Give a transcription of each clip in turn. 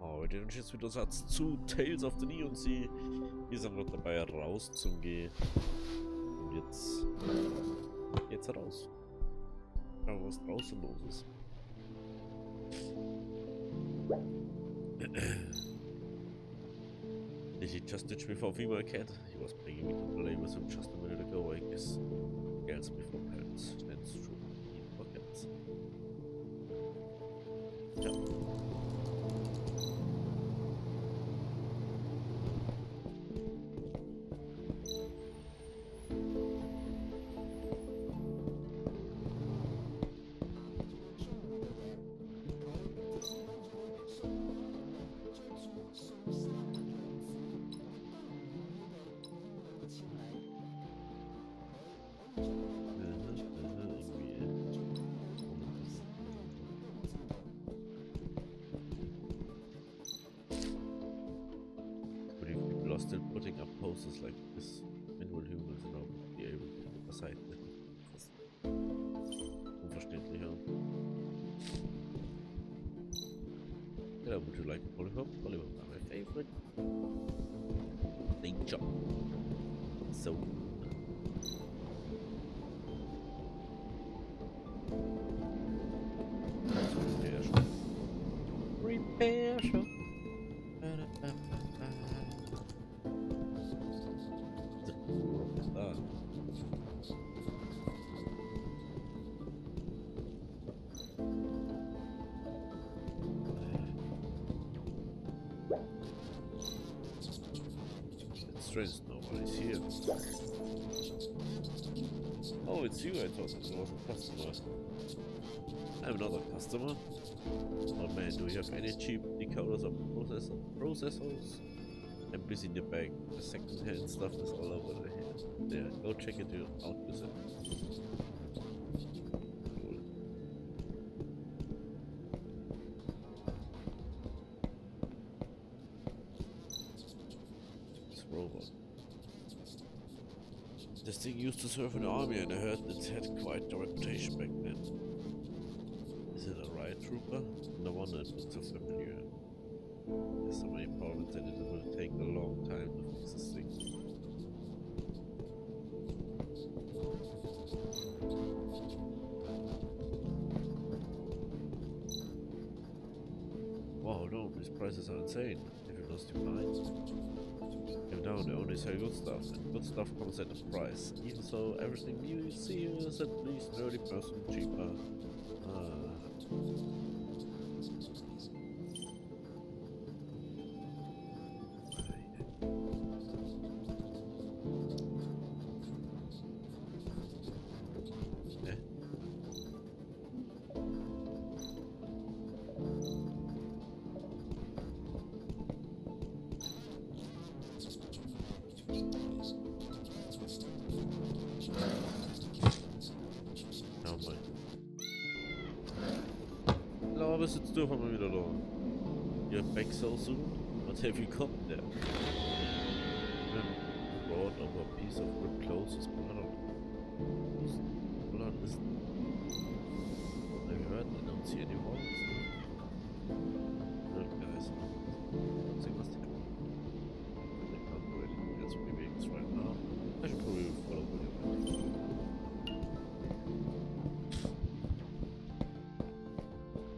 Heute und jetzt wieder Satz zu Tales of the Neon Sea. Wir sind gerade dabei raus zum Gehen. Und jetzt geht's raus. Schauen wir, was draußen los ist. Did he just ditch me for a female cat? He was begging me to play with him just a minute ago, I guess. Girls before parents. That's true. For cats. Ja. But if people are still putting up posters like this, when will humans now be able to put aside the Unverständlich, ja. Yeah, would you like a lollipop? Lollipops are my favorite. Danger. So. Repair shop. Repair shop. Da. It's strange, nobody's here. Oh, it's you. I thought it was a customer. I'm not a customer. Oh man, do you have any cheap decoders or processors? I'm busy in the bank. The second-hand stuff is all over the here. There, go check it out yourself. Cool. This robot. This thing used to serve in the army, and I heard it had quite the reputation back then. Is it a riot trooper? No wonder it looks so familiar. There's so many problems that it will take a long time to fix this thing. Wow, no, these prices are insane. Have you lost your mind? Even now, they only sell good stuff, and good stuff comes at a price. Even so, everything you see is at least 30% cheaper. Ne? Ja, moin. Hello, was sitzt du mal wieder da? You're back so soon? What have you got there? Brought over a piece of ripped clothes with blood on it. Whose blood is I heard I don't see any holes. Look guys, something must happen. I can't do anything else with beings right now. I should probably follow William.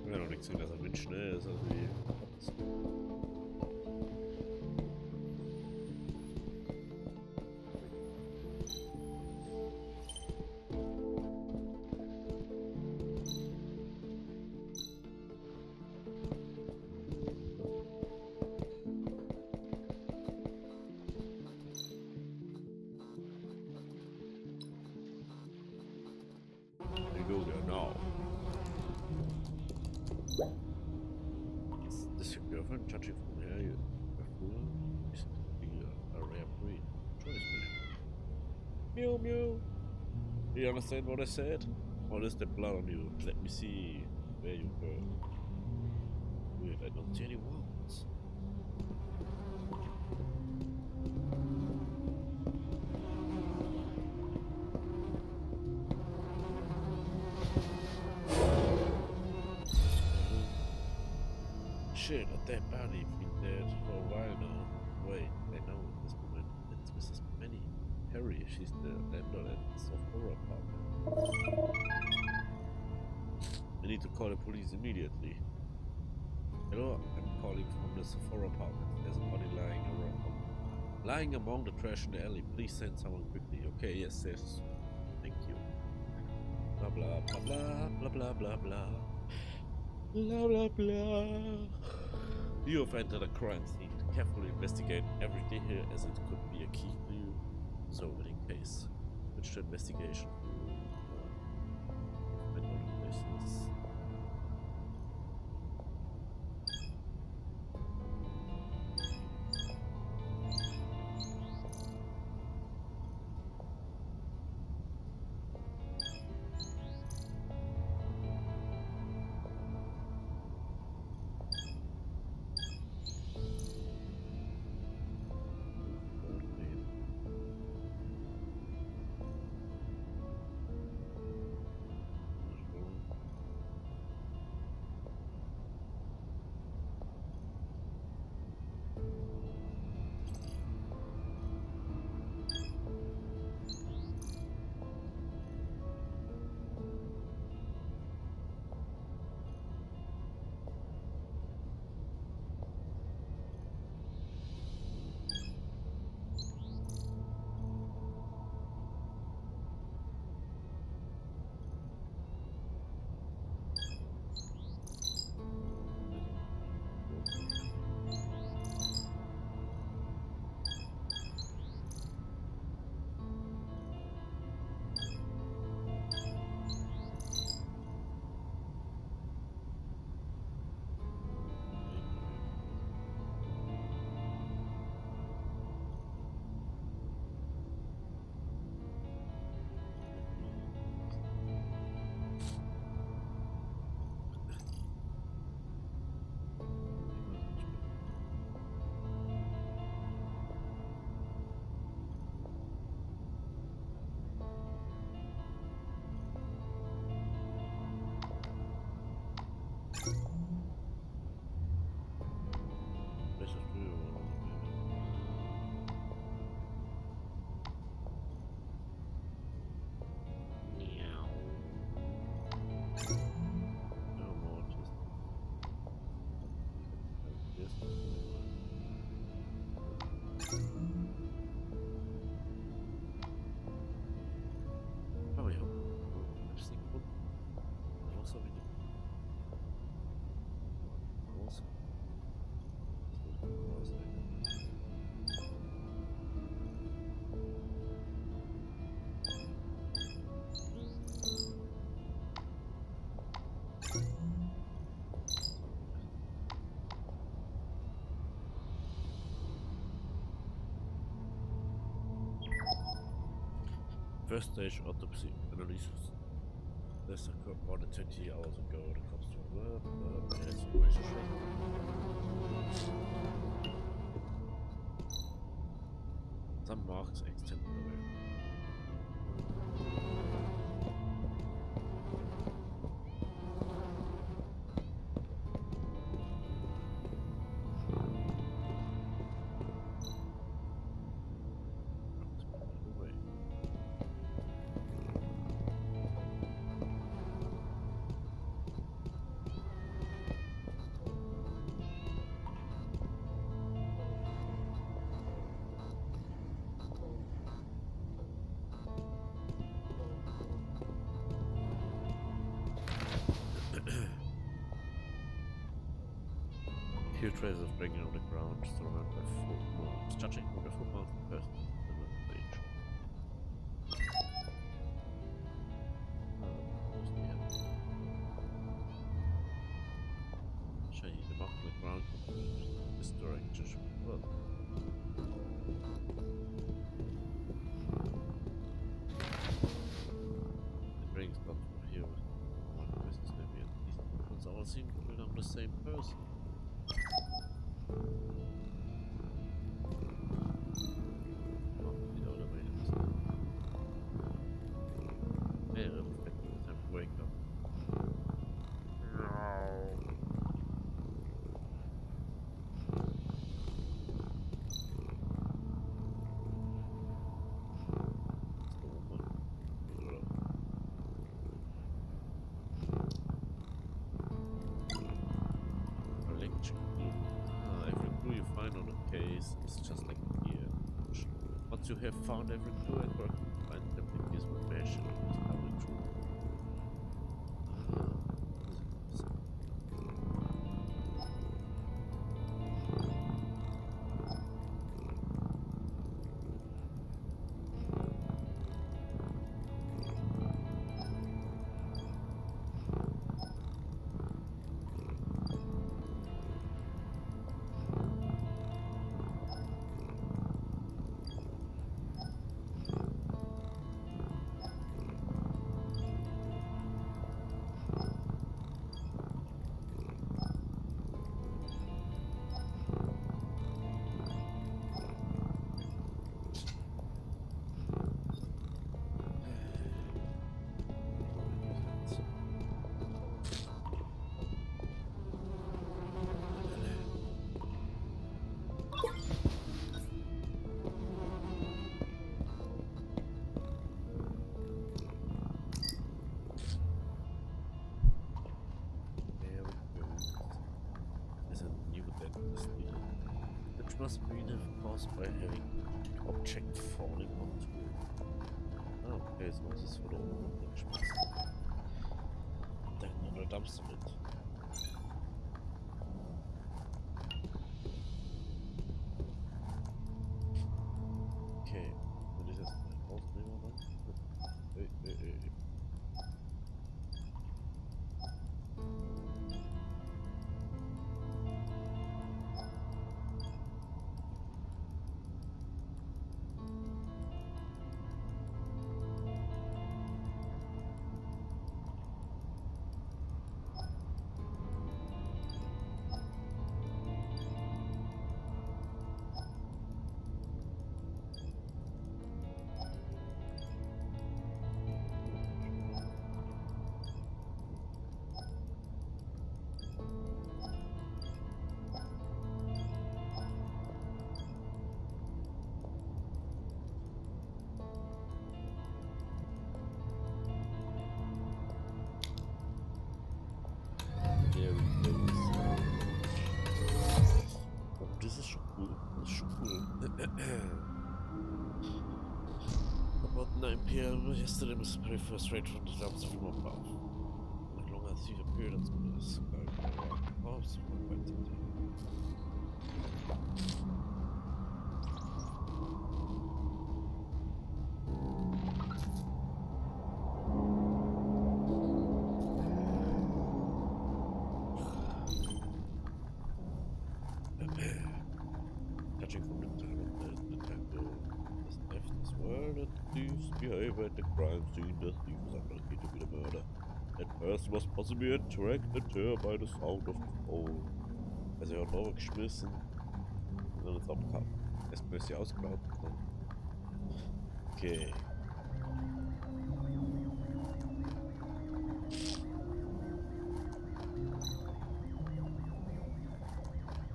Ich will noch nichts sehen, dass er windschnell ist, also wie. We go there now. Is this your girlfriend? Judging from here, you a fool. You seem to be a rare breed. Choice, William. Meow meow. Do you understand what I said? What is the blood on you? Let me see where you go. Weird, I don't see any wounds. Shit, a dead body. Been dead for a while now. Wait, I know this woman. It's Mrs. Penny Perry. She's the landlord at the Sophora apartment. I need to call the police immediately. Hello, I'm calling from the Sophora apartment. There's a body lying around, lying among the trash in the alley. Please send someone quickly. Okay, yes, yes. Thank you. Blah blah blah blah blah blah blah blah. Blah blah blah. You have entered a crime scene. Carefully investigate every detail as it could be a key clue solving case. Switch to investigation. Find all the places. Aber ich hab's nicht gefunden. Was habe ich denn? Raus. Das muss ich raus sein. First stage autopsy analysis. This occurred more than 20 hours ago. The cops were so schlecht. Some marks extend away. Few traces of bringing on the ground, surrounded by footmarks. Judging from the footmarks, the person is in the age. Shiny, the mark on the ground this direction. Well, the brings not from here. One Mrs. Maybe these ones all seem to belong to the same person. Wake up. case is just like here. Once you have found every clue and work, find them, the case will mesh and discover the truth. Ah, There we go. There's a new dentist, which must be caused by having object falling onto it. Ah, okay, so ist es von oben runtergeschmissen. Dann noch eine Dumpster mit. Okay, würde ich das rausnehmen oder? Ey, ey, ey. There we go. Oh, das ist schon cool. Das ist schon cool. About 9 p.m. yesterday, Mr. Perry first straight from the dumpster from above. Not long as he appeared on the sky. Oh, so quite some time. Judging from the time of the detective has left as well, the thief's behavior at the crime scene, the thief is unlikely to be the murderer. That person was possibly attracted to her by the sound of the phone. Also er hat geschmissen und dann ist abgehauen. Erstmal ist sie ausgelaufen. Okay.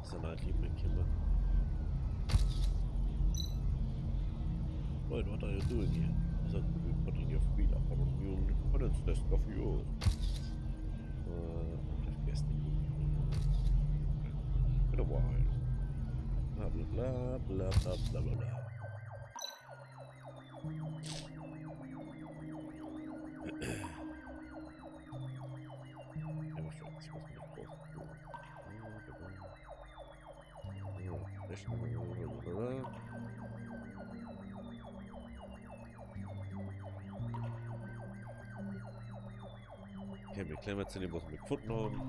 Ist ein Leben gekommen. Wait, what are you doing here? I thought you'd be putting your feet up on a new lieutenant's desk of yours. I've guessed it. Been a while. Blah blah blah blah blah blah blah blah. Okay, wir klären jetzt den, was wir gefunden haben.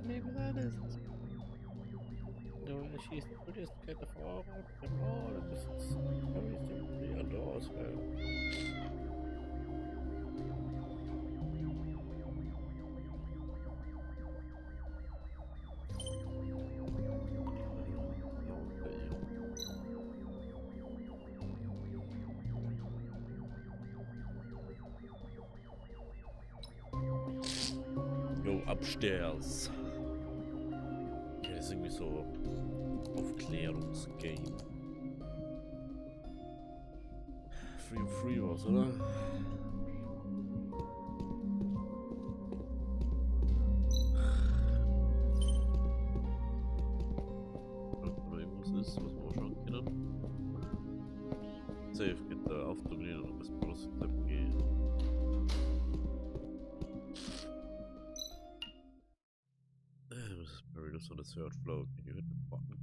Maybe that is. No, she's the prettiest cat of all them all, and Mrs. Perry simply adores her. Upstairs. Okay, das ist irgendwie so Aufklärungsgame. Free und Free was, oder? Ob da irgendwas ist, was wir schauen können. Safe geht der Aufzug nicht und das bloß gehen. Mrs. Perry lives on the third floor. Can you hit the button?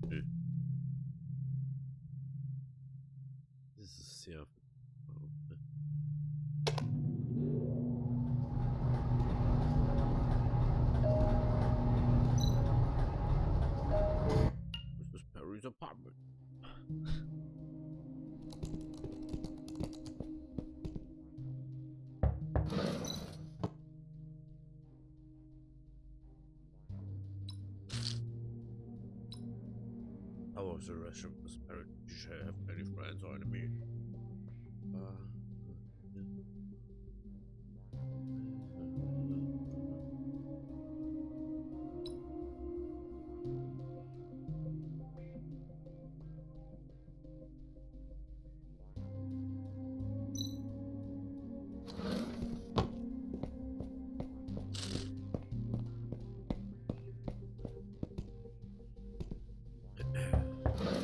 Nö. Das ist sehr. Okay. Mrs. Perry's apartment. How was the rest of Miss Perry? Did she have any friends or enemy?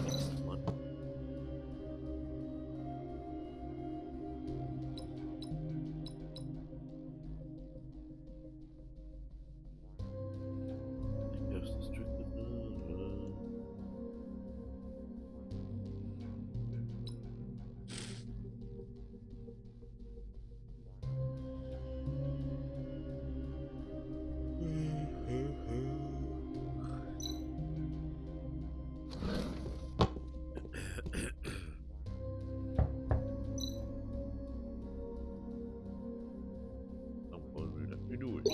Next one. I guess districted. Don't worry, let me do it.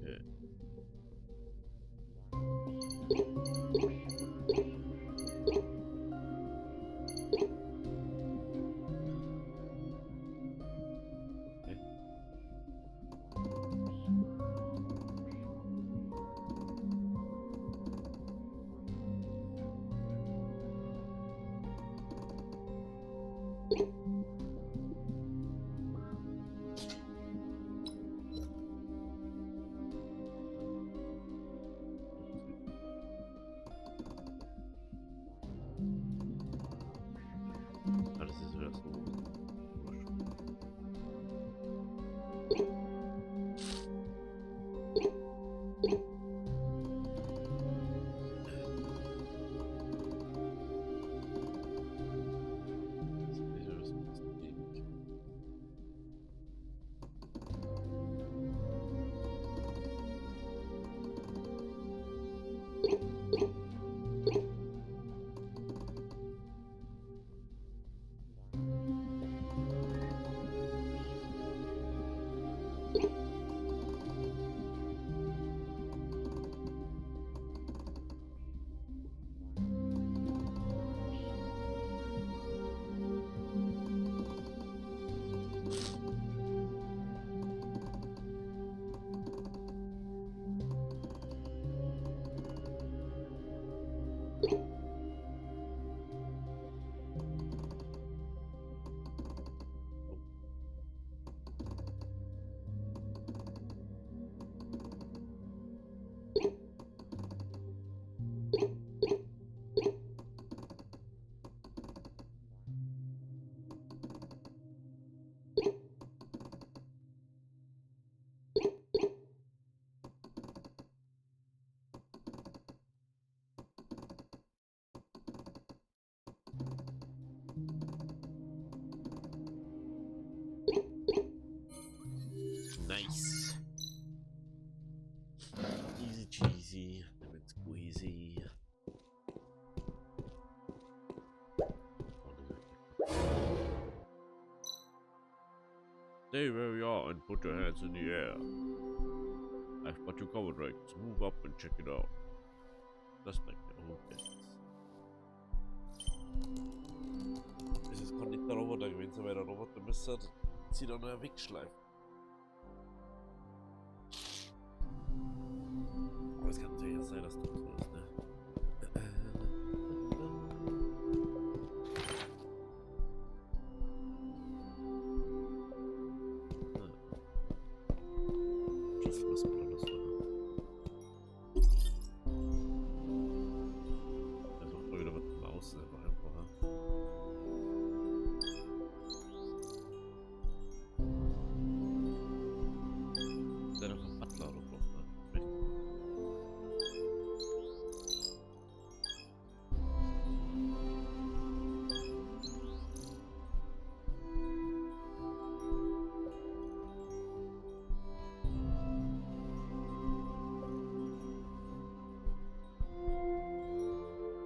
Okay. Okay. Ah, das ist wieder so. Das ist wieder so ein Ding. Nice. Easy cheesy, lemon squeezy. Stay where you are and put your hands in the air. I've got you covered, right? Just move up and check it out. Just like the old days. Es kann nicht der Roboter gewesen sein, weil der Roboter müsste sie dann nur wegschleifen. Aber es kann natürlich auch sein, dass das so ist, ne? Schlüssel müssen wir noch machen. Das macht mal wieder mit der Maus einfach einfacher. Ist ja doch ein Butler oder so, ne? Richtig.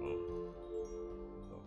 Oh. So.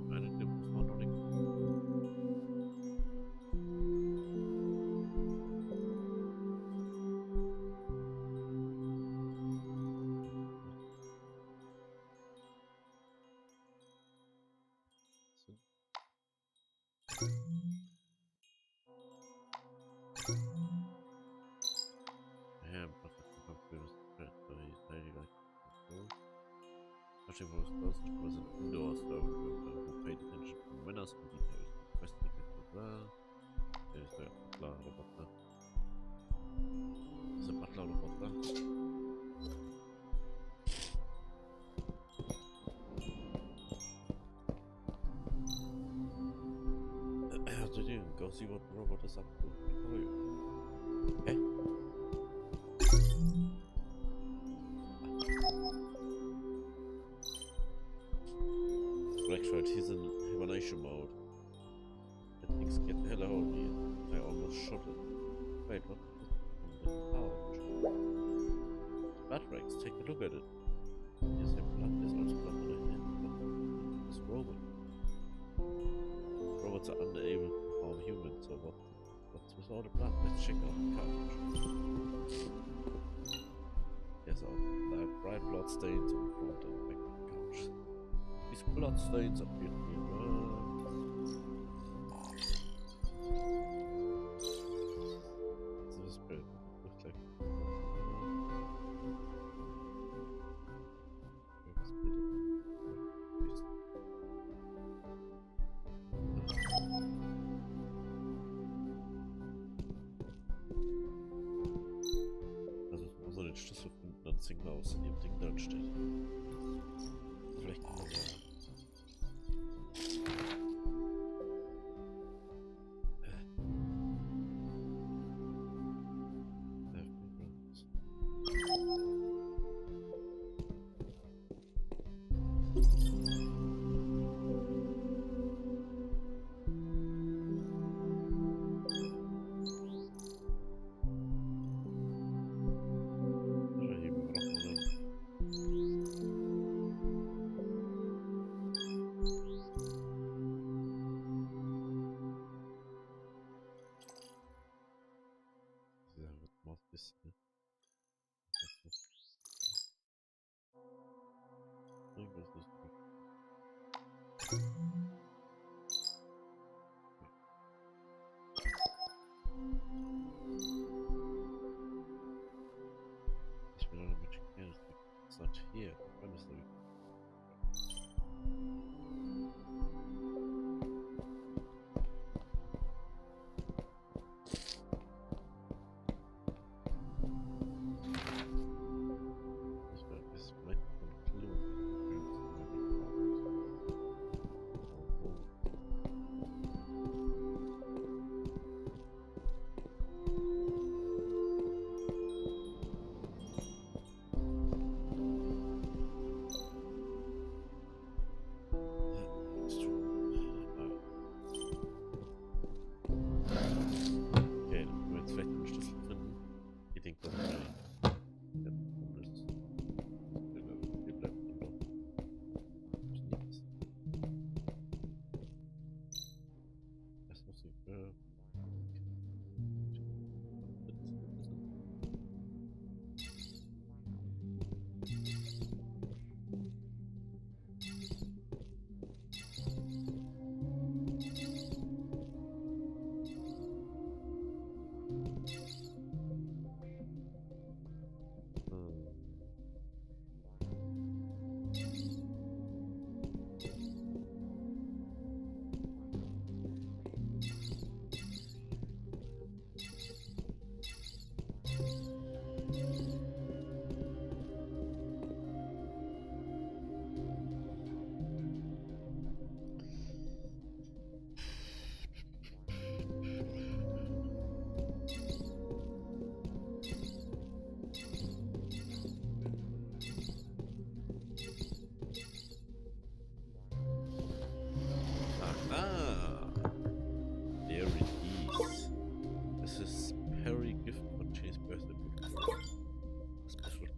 Meine, den muss man noch nicht. Sind. Yeah, but the computer so he's highly like Judging from his clothes, it was an indoor servant who paid attention to manners and details. Blah. Der ist der Butler oder Butler. Ist der Butler oder Butler? Go see what the robot is up to. How are you? Hä? Blackford, he's in hibernation mode. That thing scared the hell out of me. I almost shot it. Wait, what is on the couch? Blood rags, take a look at it. There's a blood, there's also blood on the hand. But this robot. Robots are unable to harm humans, so what's with all the blood? Let's check out the couch. There's all the bright blood stains on the front and back of the couch. These blood stains appear to be this is good. Looks like Also muss man den Schlüssel finden, dann sehen wir, was in dem Ding drin steht. Vielleicht kann man ja. Hier braucht man einen.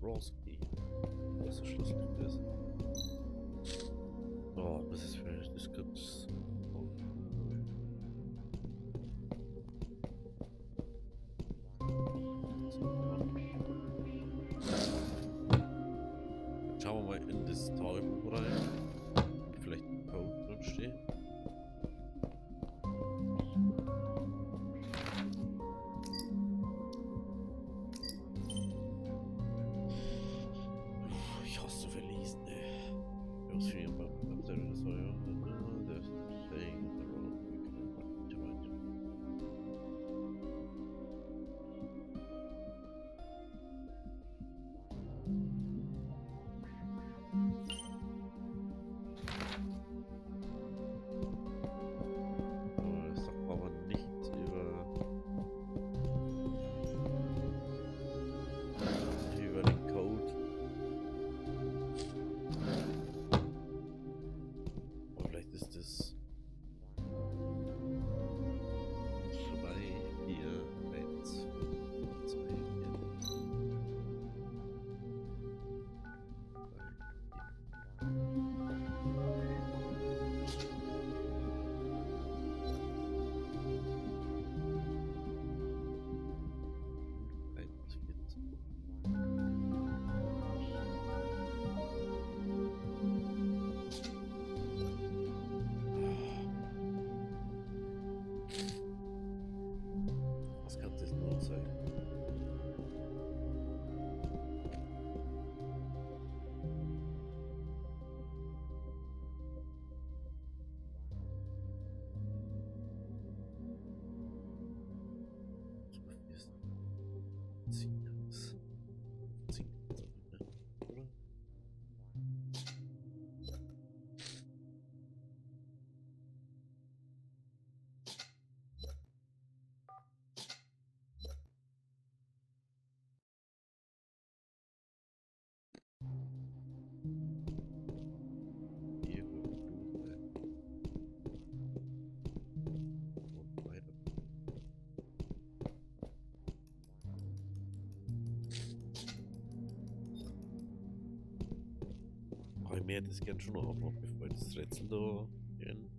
Bronze key. Was der Schlüssel ist. Oh, was ist für das gibt's. Schauen wir mal in das Tagebuch rein. Vielleicht ein Code drin steht. Ich hasse zu verlesen, ey. Was für ein Aber nichts über den Code. Aber vielleicht ist das 2, 4, 1, 2, 4. 3, 4, 2. Was kann das nur sein? Oder? Hier wird sein. Und weiter. Aber ich hätte das gern schon noch aufmachen, bevor ich das Rätsel da gehen.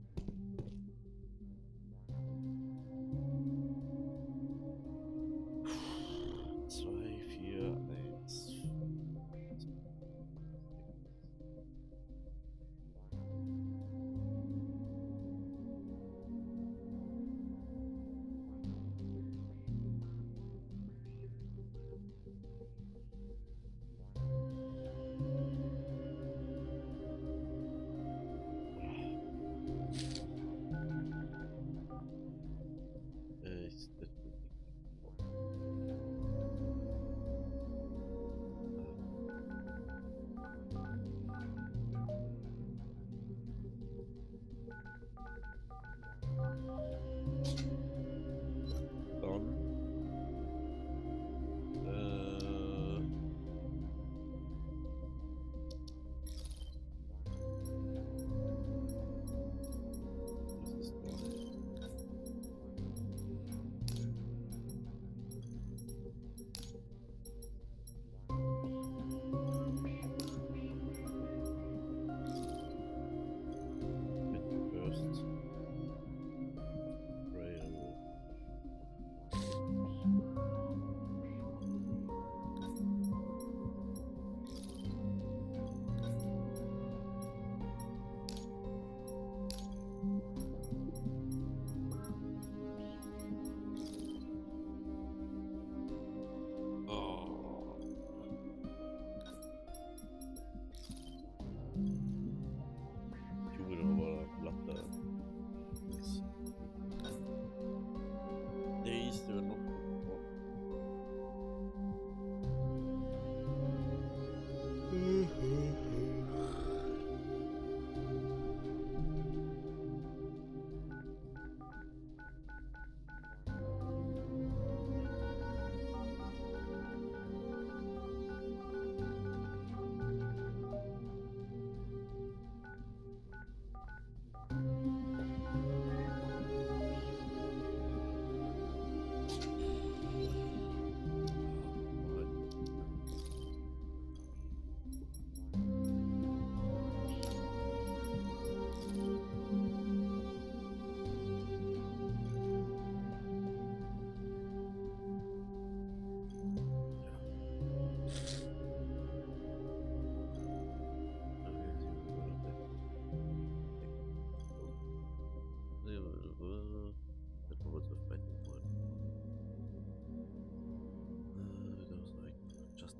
2, 4, 1, 5, 6. That robots were fighting for it. Because I just.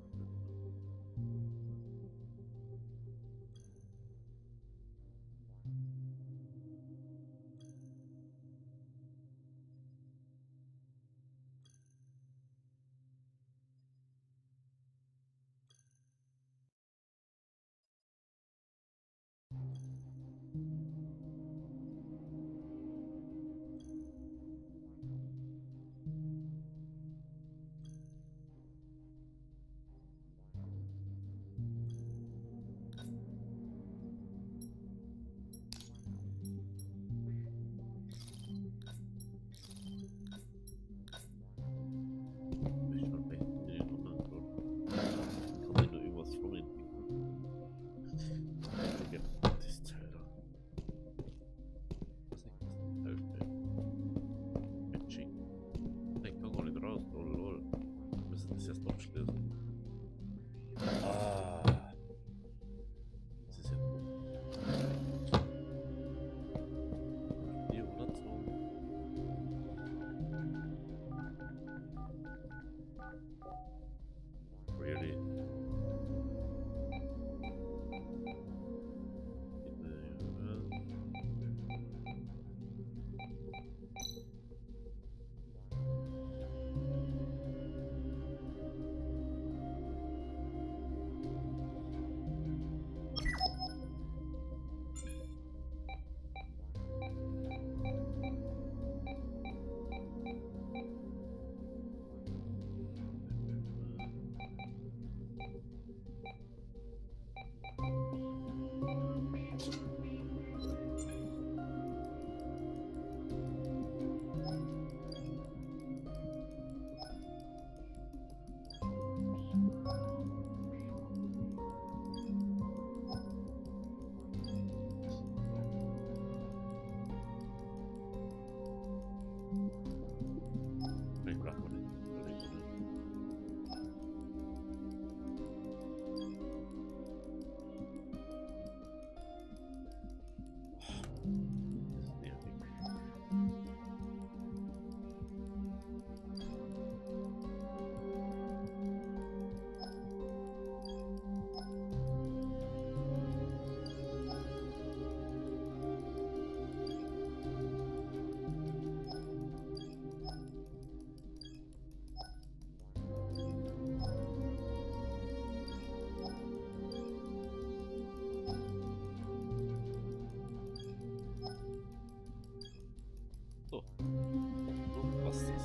So, so passt das.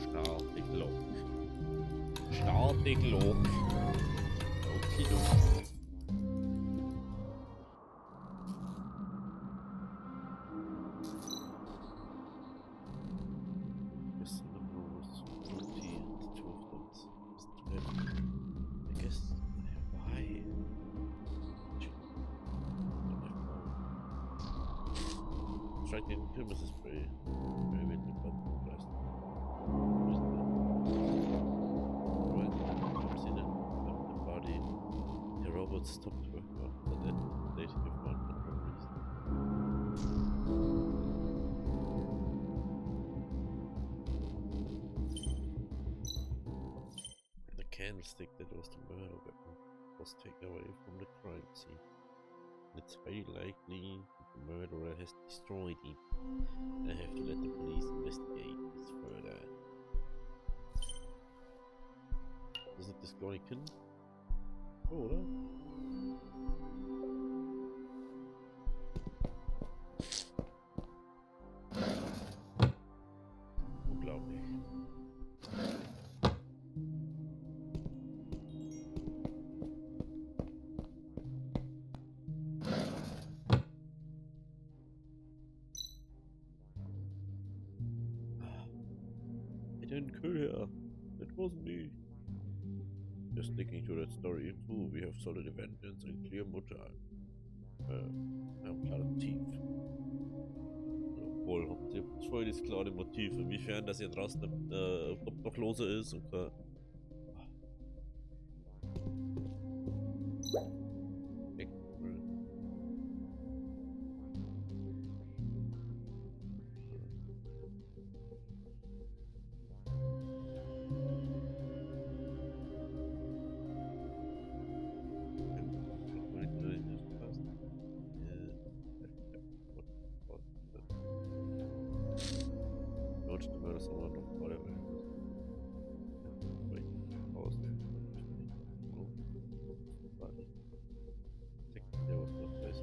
Starting Log. Starting Log. Okidoki. Yes, the number was 20 and the two of them is 12. I guess why? Striking kill Mrs. Bray. Very with the button pressed. Right, I've seen it. The body. The robot stopped working after that. Later you found for no reason. The candlestick that was the murder weapon was taken away from the crime scene. It's highly likely that the murderer has destroyed it. I have to let the police investigate this further. Ist das kleine Kind? Oh, oder? Unglaublich. I didn't kill her. It wasn't me. Just sticking to that story too. We have solid evidence and clear motive. Wir haben klare Motiv. Obwohl, habt ihr voll das klare Motiv, inwiefern das hier draußen Obdachlose ist und kein. Das haben wir noch vor der Welt. There was no place.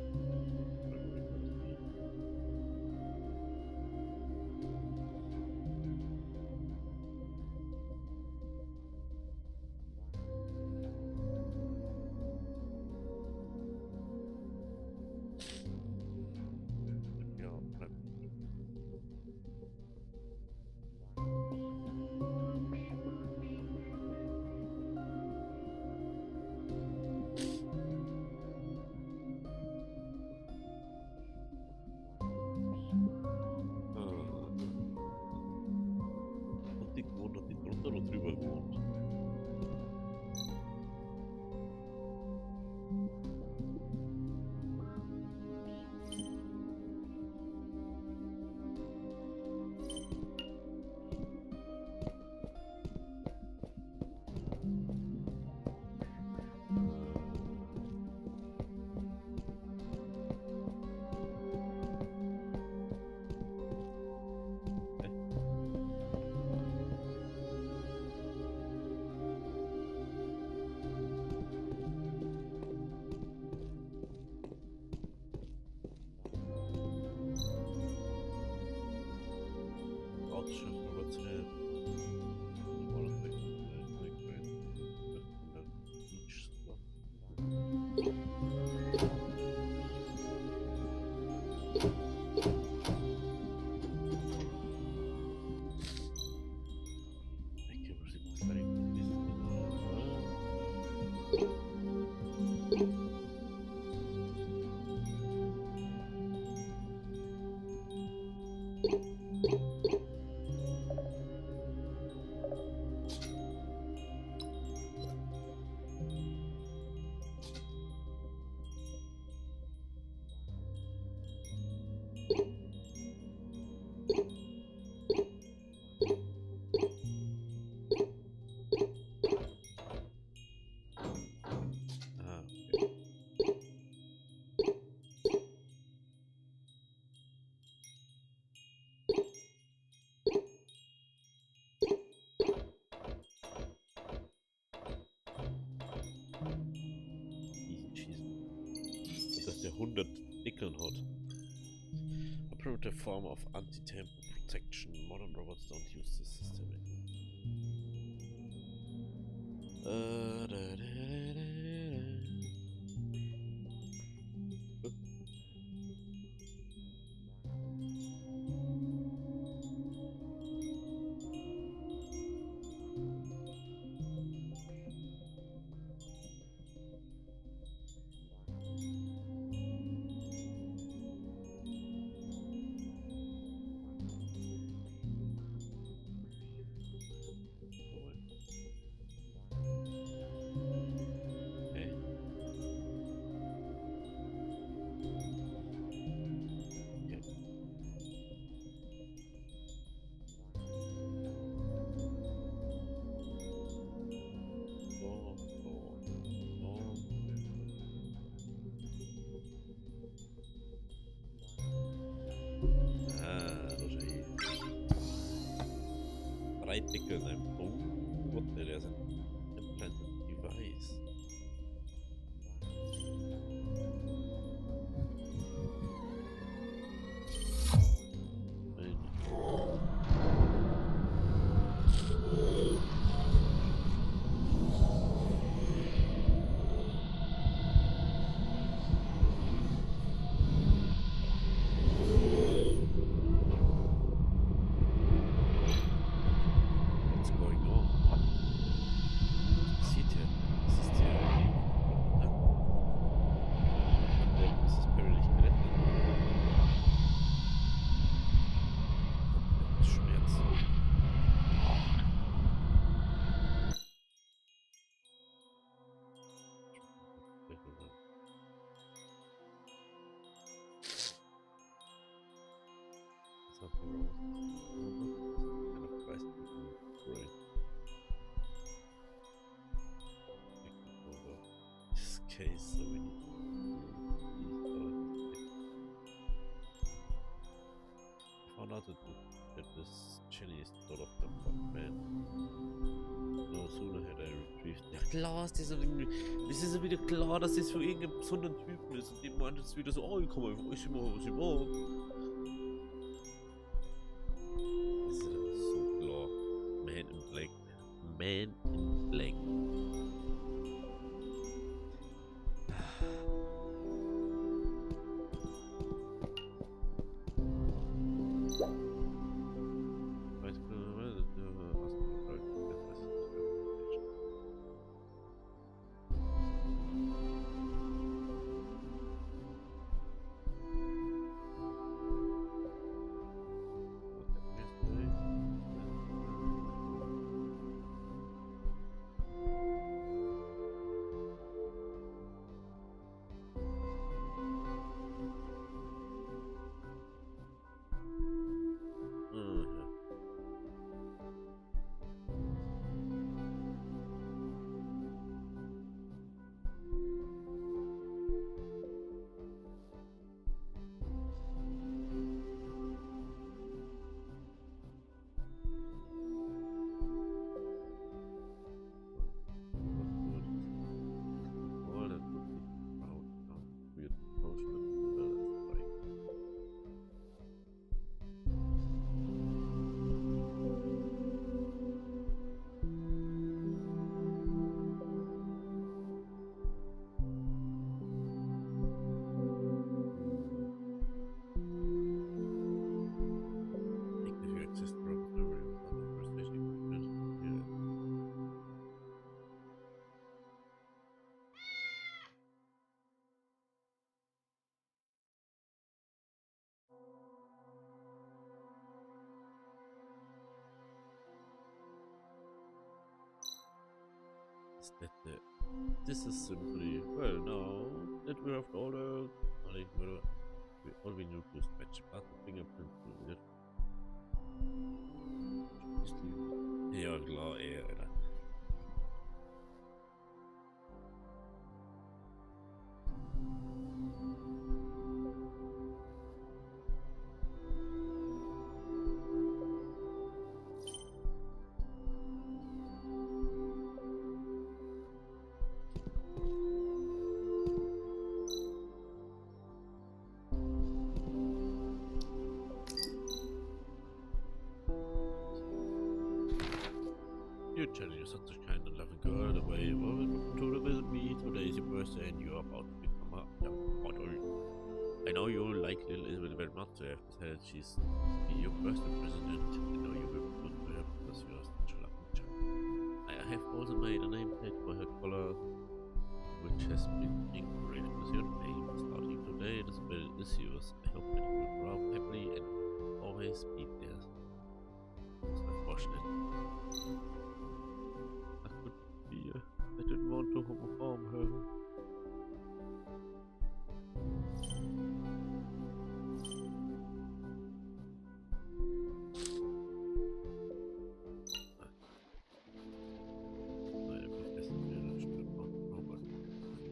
Der 100 Dickeln hat. A primitive form of anti-tamper protection. Modern robots don't use this system anymore. Da, da, da, da. Drei Pickel in einem. Oh, what the hell is an implanted device? Something wrong with kind of Christ brain. Over this case, so we need to. Found out that this Chinese thought of the man. No sooner had I retrieved. Ja klar, ist das, das ist ja wieder klar, dass das für irgendeinen besonderen Typen ist. Und dem meint jetzt wieder so, oh, ich kann einfach alles machen, was ich mag. Das ist ja so klar. Man in Black. Man in Black. Is that the... This is simply... Well, now that we have all the... All we need to is match but the fingerprint. Ja klar, ey, Alter. You tell you're such a kind and loving girl, the way you want to visit me. Today is your birthday and you're about to become a young adult. I know you like little Isabel very much, so I have decided she's be your birthday present, and I know you will be good to her because you are such a loving child. I have also made a nameplate for her collar, which has been engraved with your name. Starting today, this bell is yours. I hope that you will grow up happily and always be there. It's unfortunate. I could be. I didn't want to harm her.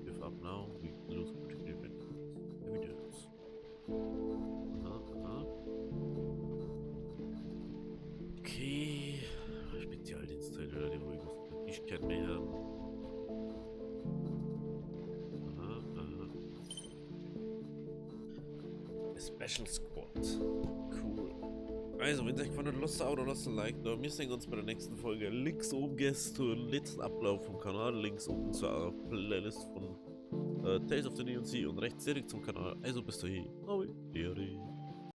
Give up now, we lose critical evidence. Aha. Okay. Spezialdienstteil oder die wo ich nicht mehr. Aha, aha. Special Squad. Cool. Also, wenn es euch gefallen hat, lasst ein Abo, lasst ein Like da. Wir sehen uns bei der nächsten Folge. Links oben geht's zum letzten Ablauf vom Kanal, links unten zur Playlist von Tales of the Neon Sea und rechts direkt zum Kanal. Also bis dahin. Ahoi.